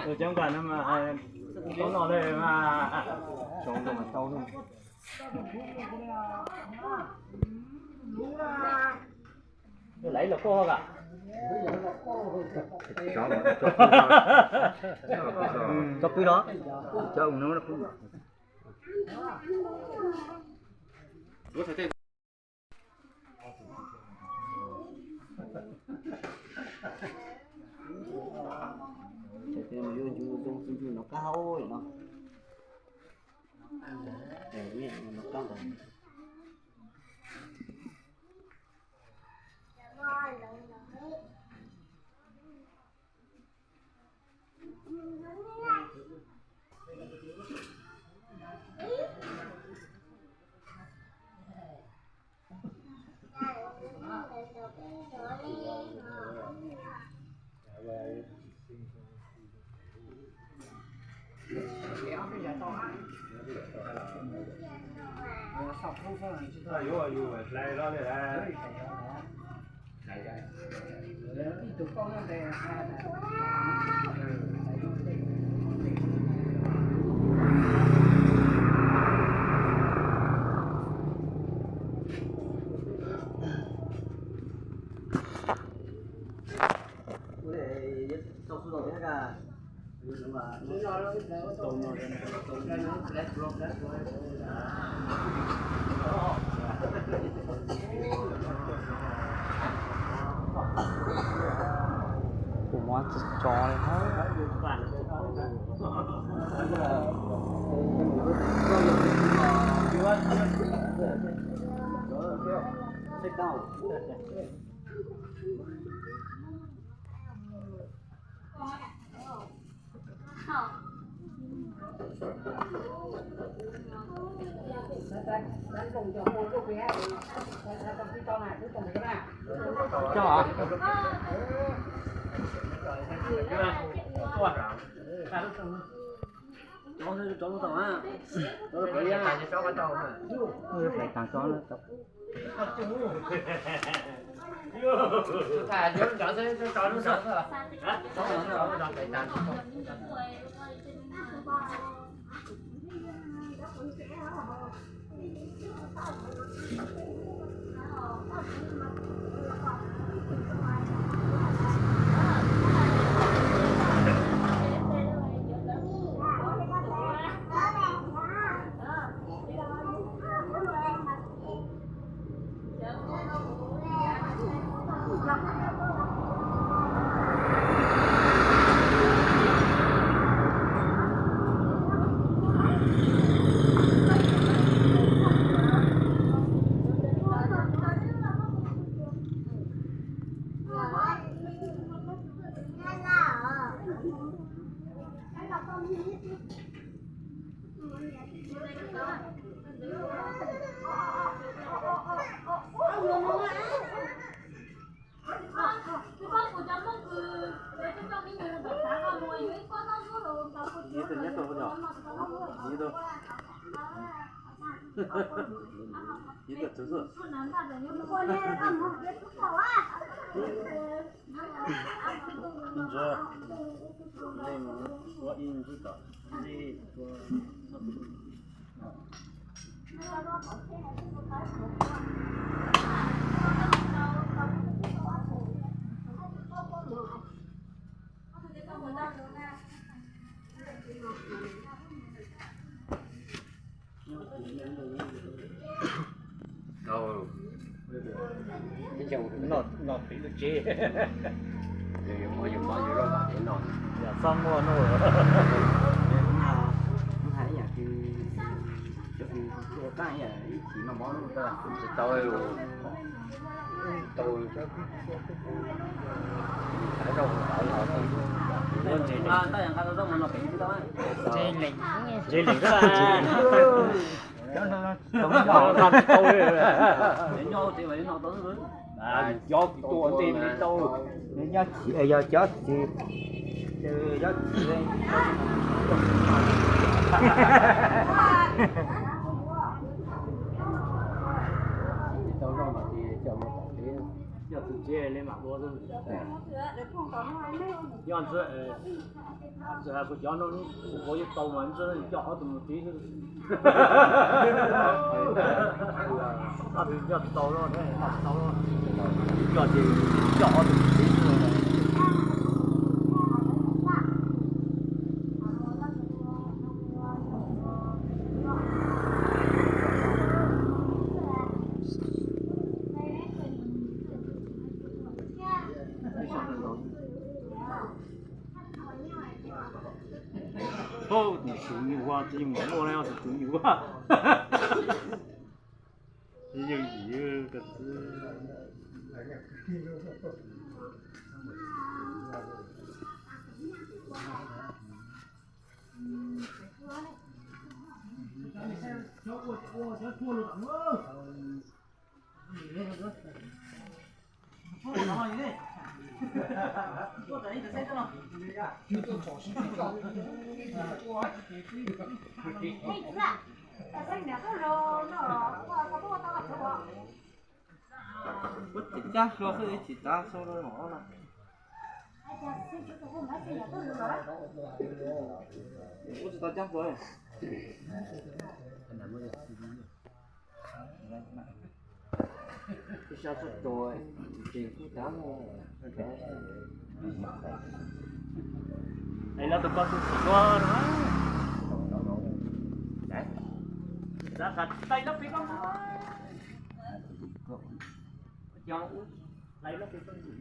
Tus coob kas no mas, tau no le mas, tau no. Laiv los koj kam. Tso pw los. Yuav ncu zoo xwb ncu no kab hauv no. Ncu no kab ntawd. Kuv muab tso li hab. Noj qiv lub tsev. Yog txhob muaj nuj. Hais ib yam kws ua qaab ib yam ib chim noj mov tsis tau, tau, tau, tau. Ntse lees, ntse lees. Cov tua ntej li tau. Yog cov txiv, yog txiv. Tau zoj mas ces coj mus tom tsev, coj tus tsev li mam ua xwb. Yog ntxwg, ntxwg hais kuv cov no kuv yuav tau mas ntxwg coj ob tug mus tsev xwb. Ob tug coj tau, tau, coj ces coj ob tug mus tsev xwb. Tus tswv nyuj vaj tsis yeej mus ua na, tus tswv nyuj vaj. Tsis yeej yim ka txwb. Ua tsis tau cab hlo xwb, tsis tau xo los no. Ua tsis tau cab hlo. Ib sab txhob tso, ces kuj tab. Es no tus koj tus txiv koj no. Xav xav tais lab pem koj mus. Cov ub tais lab pem koj mus.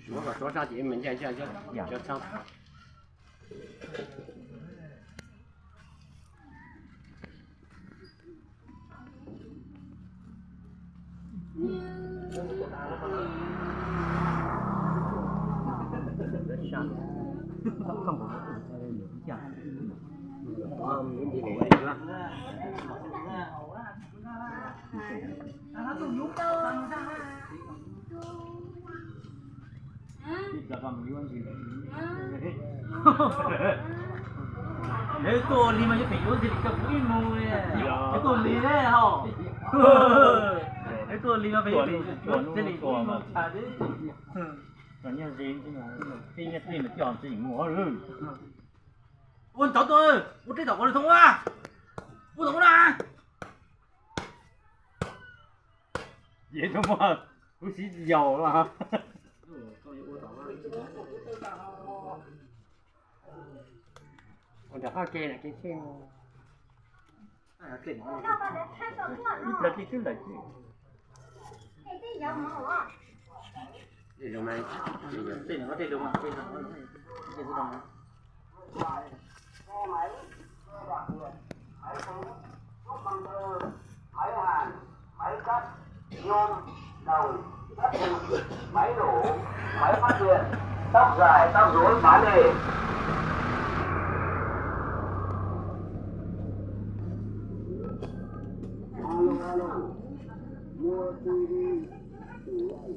Muab kom tsob sab ces me ncaj ncaj cov tshab. Neb tuaj ua li mas yuav phem yuav ntxim li koj kuv ib mus li. Neb tuaj ua li ne hos. Neb tuaj ua li mas phem yuav phem yuav ntxim li kuv ib mus tshaj li. Nyiaj ze, nyiaj tij nws coj ntxim mus. Ua ntawd tuaj, ua teb tom qhov thoob ua, ua tom na. Yog muaj kuv siv yaus los. Ua nram qab ke na, ke tsheej. Ib plaws tij twb lawm. Tej no, tej no, tej no. Máy cắt, nhôm, đồng, sắt thép, máy nổ, máy phát điện, tóc rải, tóc rối, phá nệ. Alo, alo, mua tivi, tủ lạnh.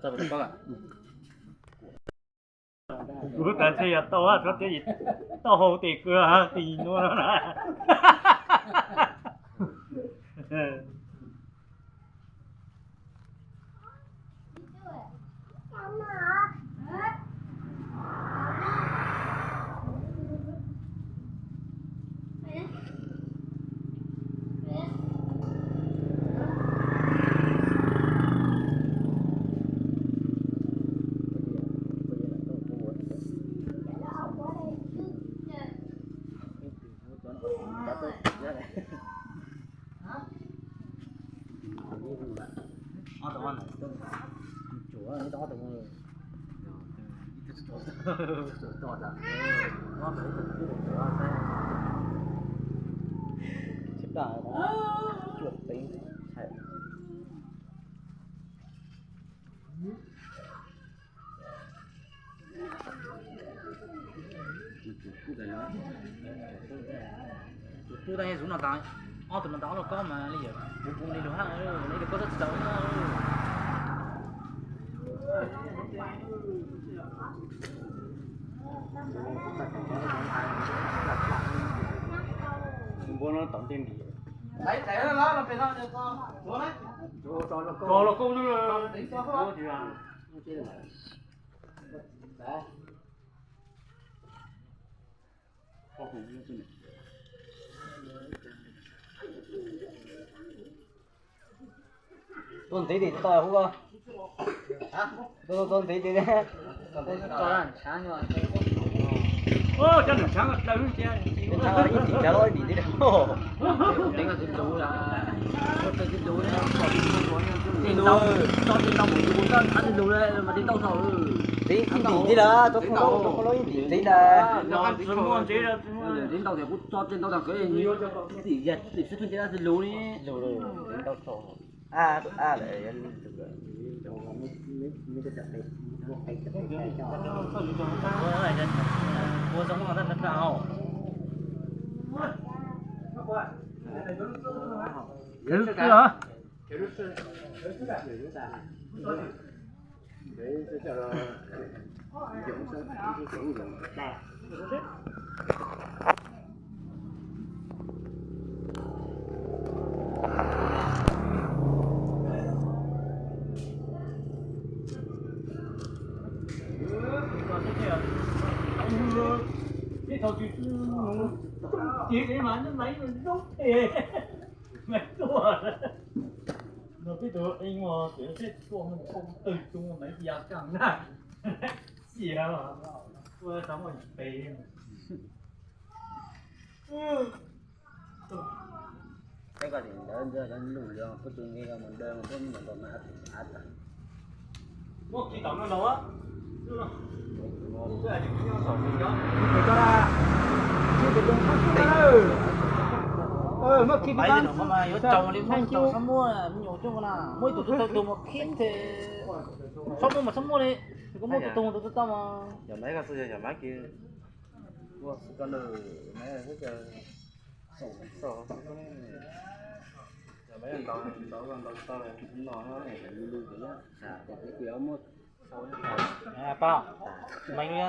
txog txog tau koj. Kuv tas tsheb yog tau txhob tias tau hau tes kawg tis nuav no na. Tus tub tau zuv no tas, ob tug no tas ob lub kob mas li yawm kuv kuv li lug hab, li lug kob txhob tsis tau. Npua no tom ntej ntim. Los koj Tuaj ntev tes tau hub ko. Tuaj ntev tes. Cov nws tshav dlawg ib tim tshav los ib tim ntxiv. Ntev ib tim ntxiv lawm, rau qhov los ib tim ntxiv lawm. Ntau tias kuv tso tej ntau tag kawg, tim xwb tug nce dab tsi lug li. Ces mas maiv zoo tes, maiv tuaj. No peb tus eej ua peb tuaj mus twg tus maiv ya kaj na. Xiam, ua tau muaj pes. Peb koj tim ntawd ntawd lug li, peb tus nqi mus daws mas peb mus tom mas av tag. Muab khi tom no los. Muab khi peb yuav tau li muab tau txhob muab me nyuam coj na, muab ib tug tub tau tus mus khi tes. Txhob muab mas txhob muab li, koj muab tus tau tus tau mas. Yog maiv koj xwb, yog maiv kiag. Ua xwb koj nws maiv xwb. Ntaus, ntaus, ntaus tau no, lwj lwj, kuv yuav muab sau. Pab, meej li,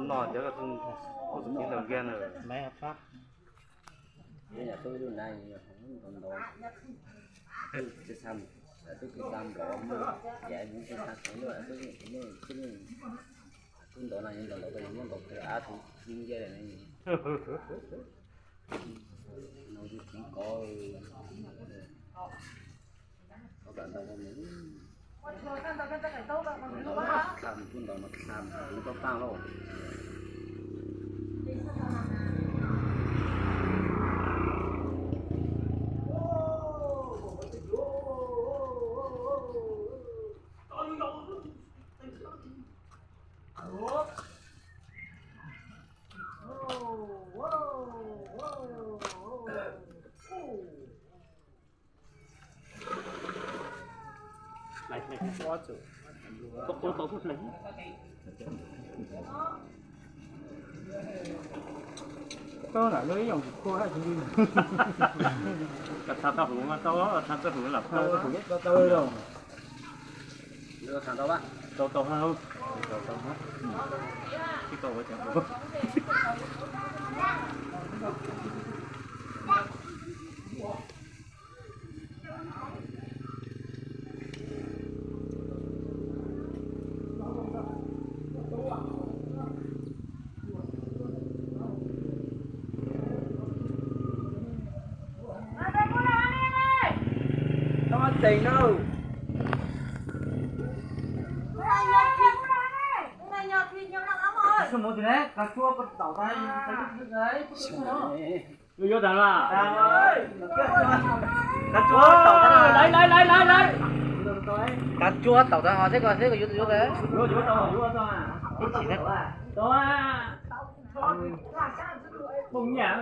no cov tus kiv ntaus nkiag na. Meej pab. Yog yam tub ib lub nab, ntaus ntaus, twb tsis xa, twb tsis xa nplov, yam tub tsis xa tsev lawm, tub tsis, tub ntaus no, ntaus ntaus, muab ntaus qhwv av tug nkiag lawm ne. No yus tseev kov, kov kam ntau mus, xa mus tub ntaus no, xa mus tub tau tag lauj. Tau na, lub ib yoom tsis khua haj tsis li. Tau tau huv mas tau, tau tau huv lam tau. Tau tau, tau tau hab. Tsis tau ua cas. Yuav yuav tas los? Kav tsua taum tas, laiv laiv laiv laiv laiv. Kav tsua taum tas ho seb ko seb ko yuav yuav tas. Yuav yuav tau yuav tau. Ib chim tau. Poj nyam.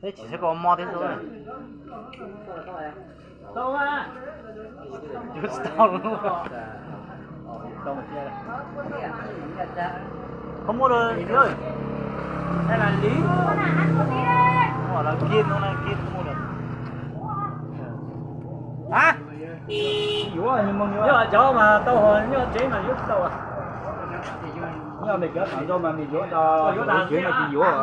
Peb chim saib koj mob thiab xwb. Yuav tsis tau. Koj muab rau, muab lawv kiag no, kiag muab rau. Yuav cov mas tau ho nyob tsev mas yuav tsis tau. Nyob me cov tham ntau mas me yuav tau, yuav tsev mas tsis yuav.